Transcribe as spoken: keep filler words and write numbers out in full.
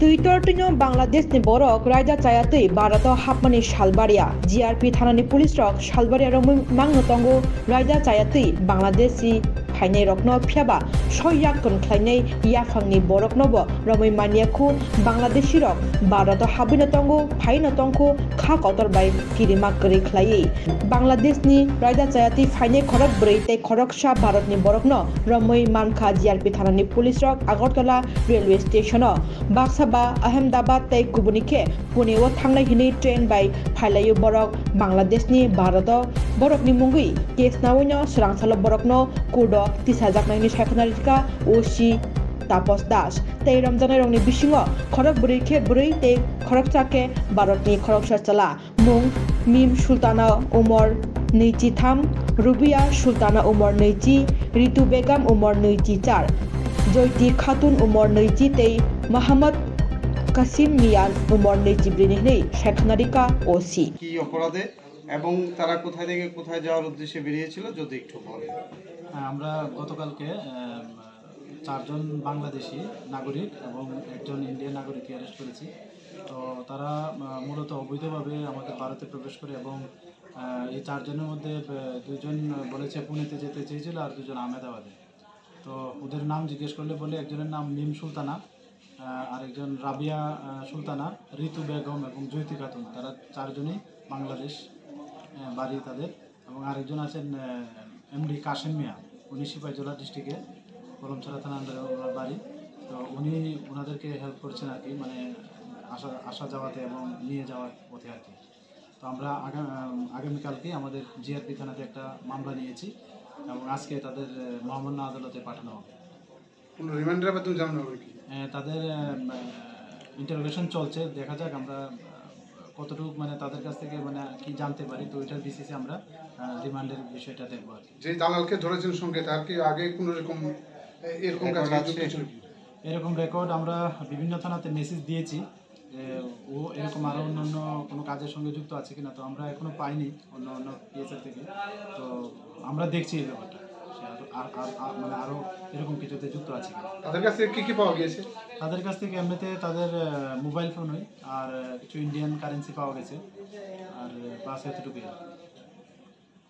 Twitor twino Bangladeshni borok raida chayatwi Bharoto hapmani salbaria. G R P thanani police rok salbaria romwi mangno tongo raida chayatwi Bangladeshi phainai rokno, phiyaba soi yak kon khlainai yaphangni boroknobo romwi manya khu. Bangladeshi rok Bharoto habwino tongo, phaino tongkhu kha kotor bai kirima kwrwi khlaiwi. Bangladeshni raida chayatwi phainai khorok bwrwi tei khoroksa Bharotni borokno romwi mankha G R P thanani police rok Agartala railway station o. Baksa ba Ahmedabad tei kubuni khe Pune o thangnai hinwi train bai phailaio borok Bangladeshni Bharoto. Borokni mungwi case naoino swrangsalo borokno court o tisajaknai hinwi saikhanai rikha O C Tapos Das. Tei romjaknairokni bisingo khorok bwrwi khe bwrwi tei khoroksa khe Bharotni khoroksa chwla. Mung: Mim Sultana, umor nwichi tham, Rubia Sultana, umor nwichi, Ritu Begum, umor nwichi char, Joyti Khatun, umor nwichi tei Mohammad Kasim Mian, umor nwichi bwrwi ni hinwi saikhanai rikha O C. কি অপরাধে এবং তারা কোথায় থেকে কোথায় যাওয়ার উদ্দেশ্যে বেরিয়েছিল, যদি একটু বলেন। হ্যাঁ, আমরা গতকালকে, আহ, চারজন বাংলাদেশি নাগরিক এবং একজন ইন্ডিয়ান নাগরিককে অ্যারেস্ট করেছি। তো তারা, আহ, মূলত অবৈধভাবে আমাদের ভারতে প্রবেশ করে এবং, আহ, এই চারজনের মধ্যে, আহ, দুজন বলেছে পুনেতে যেতে চেয়েছিল আর দুজন আহমেদাবাদে। তো ওদের নাম জিজ্ঞেস করলে বলে একজনের নাম মিম সুলতানা, আহ, আরেকজন রাবিয়া, আহ, সুলতানা, ঋতু বেগম এবং জয়তী খাতুন। তারা চারজনই বাংলাদেশ, আহ, বাড়ি তাদের। এবং আরেকজন আছেন, আহ, এমডি কাশেম মিয়া, উনি সিপাহীজলা ডিস্ট্রিক্টে কলমছড়া থানা আন্ডারে ওনার বাড়ি। তো উনি ওনাদেরকে হেল্প করছেন আর কি, মানে আসা, আসা যাওয়াতে এবং নিয়ে যাওয়ার পথে আর কি। তো আমরা আগা-, আম, আগামীকালকে আমাদের জিআরপি থানাতে একটা মামলা নিয়েছি এবং আজকে তাদের, আহ, মহামান্য আদালতে পাঠানো হবে। কোনো রিমান্ডের মাধ্যমে জানানো হবে কি? আহ, তাদের, আহ, ইন্টারোগেশন চলছে, দেখা যাক আমরা, আহ, কতটুকু মানে তাদের কাছ থেকে মানে কি জানতে পারি, তো এটার বেসিসে আমরা, আহ, রিমান্ডের বিষয়টা দেখবো আর কি। যে দালালকে ধরেছেন সঙ্গে, তার কি আগে কোনো রকম, এ, এরকম কাজে যুক্ত ছিল কি? এরকম রেকর্ড আমরা বিভিন্ন থানাতে মেসেজ দিয়েছি যে ও এরকম আরো অন্যান্য কোনো কাজের সঙ্গে যুক্ত আছে কিনা, তো আমরা এখনো পাইনি অন্য অন্য পিএসএ থেকে। তো আমরা দেখছি এই ব্যাপারটা, সে আর, আর, আর, আর মানে আরো এরকম কিছুতে যুক্ত আছে কিনা। তাদের কাছ থেকে কি কি পাওয়া গিয়েছে? তাদের কাছ থেকে এমনিতে তাদের, আহ, মোবাইল ফোন ওই আর, আহ, কিছু ইন্ডিয়ান কারেন্সি পাওয়া গেছে, আর, আহ, বাস এতটুকুই।